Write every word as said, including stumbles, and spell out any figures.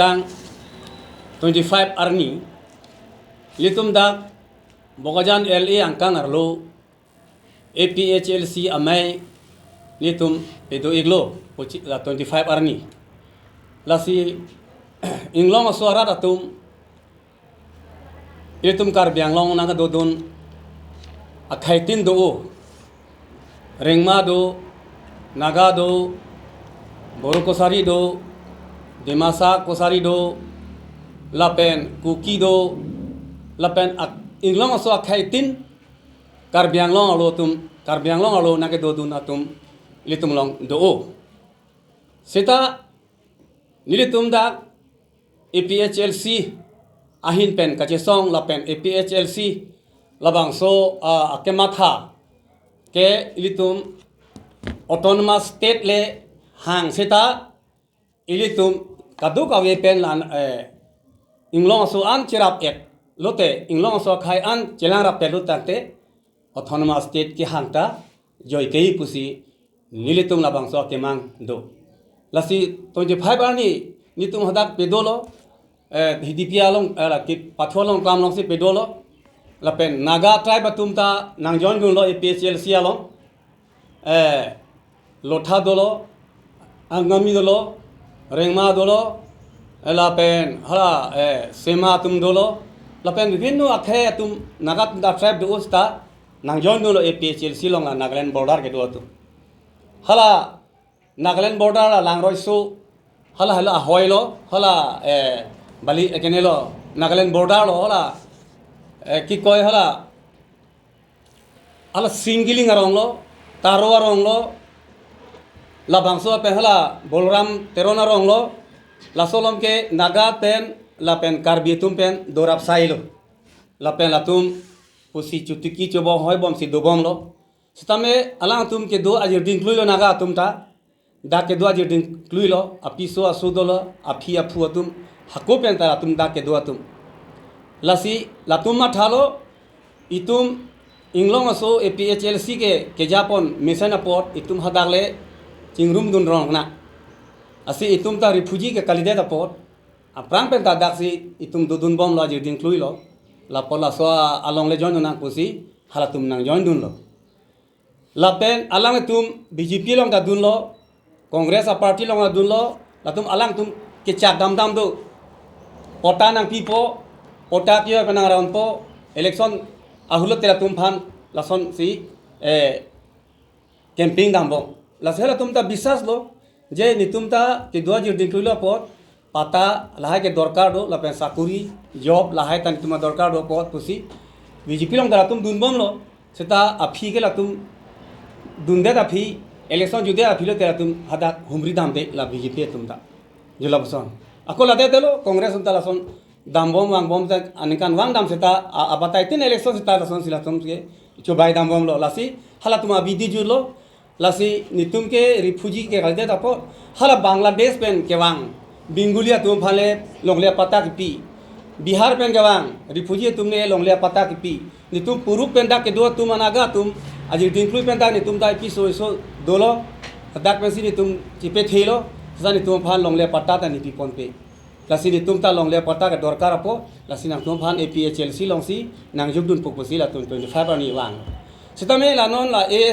tang twenty-five arni, ilitum dak Bokajan L A angkang arlo A P H L C amei ilitum pedo-iklo, pochi-, la twenty-five arni. Lasi inglong aso arat atum, ilitum Karbi Anglong nangkedodun akhei tin do-o. Rengma do, Naga do, Boro Kachari do, Dimasa Kachari do, lapen Kuki do, lapen ak-, inglong aso akhei tin Karbi Anglong arlo atum, Karbi Anglong arlo nangkedodun atum ilitum along do-o. Seta nelitum dak A P H L C ahin pen kachesong lapen A P H L C labangso, ah, akematha ke ilitum autonomous state le hang seta ilitum kadokave pen lan, eh, inglong aso an cherap-et lote, inglong aso akhei an chelang rap-et lo tangte autonomous state kehang ta joike pusi nelitum labangso akemang do. Lasi twenty-five arni nelitum hadak pedolo, eh, H D P along, eh, la kepathu along klam alongsi pedolo. Lapen Naga tribe atum ta nang-join dunlo A P H L C along. Eh, Lotha dolo, Angami dolo, Rengma dolo, eh, lapen hala, eh, Sema atum dolo, lapen bibhinno akhei atum Naga atum ta tribe do-o seta nang-join dunlo A P H L C along la Nagaland border kedo atum. Hala Nagaland border la Langroiso, hala hala ahoi lo, hala, eh, bali, eh, kene lo, Nagaland border lo, hala, eh, kikoi hala, hala Singiling arong lo, Taro arong lo, labangso pen hala Bolram Teron arong lo, laso along ke Naga pen, lapen Karbi atum pen dorap sai lo. Lapen latum pusi chotiki chobong hoi bomsi dobom lo. Setame alangtum kedo ajirding kluilo Naga atum ta. Dak kedo ajirding kluilo, apiso aso dolo, aphi aphu atum, hako pen ta latum dak kedo atum. Lasi latum mathalo, itum inglong aso A P H L C ke kejapon mesen apot, itum hadak le chingrum dun rong na. Lasi itum ta refugee ke kalidet apot, aphrang pen ta daksi itum dodun bomlo, ajirding kluilo. Lapu laso along le join nang pusi, halatum nang-join dunlo. Lapen alanglitum B J P along ta dunlo, Congress a-party along ta dunlo, latum alangtum kechak damdam do. Patta nangpipo, patta kiyo penang round po, election ahut lote latum aphan lasonsi, eh, campaign dambom. Lasi latum ta biswas lo, je netum ta kedo ajirding kluilo apot, patta lahai ke dorkar do, lapen sakuri, job lahai ta netum dorkar do apot pusi B J P along ta latum dunbomlo, seta aphi ke latum dundet aphi, election jude aphi lote latum hadak humri damde la B J P atum ta. Jula puson. Ako ladet lo, Congress atum ta lason dambom vangbom ta aningkan vangdam seta, a-, abatai tin election seta lasonsi latum ke chobai dambomlo. Lasi halatum abidi jutlo, lasi netum ke refugee ke kalidet apot, hala Bangladesh pen kevang Bengali atum aphan le longle patta kipi, Bihar pen kevang refugee atum le longle patta kipi, netum Puruk pen dak kedo atum, a-Naga atum, ajirding klui pen dak netum ta ipiso iso dolo, dak pensi netum chipethelo, seta netum aphan longle patta ta nepiponpe. Lasi netum ta longle patta ke dorkar apot, lasi nangtum aphan A P H L C alongsi nangjokdunpo pusi latum twenty-five arni vang. Setame la non la A